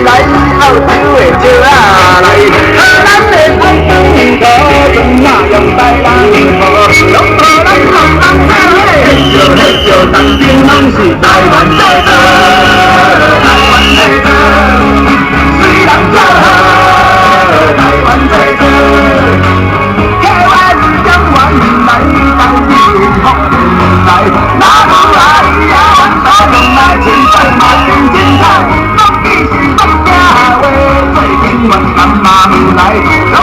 來，澳洲的石仔來，咱的愛轉土，轉哪用台南河，攏予咱攏當做，彼笑彼笑，當真攏是台灣製造，台灣製造，雖然做好，台灣製造，台灣中原來，台灣福建來，哪有阿里呀，阮都用來凊彩嘛真精彩，講起是國家話，最近越南嘛有來，攏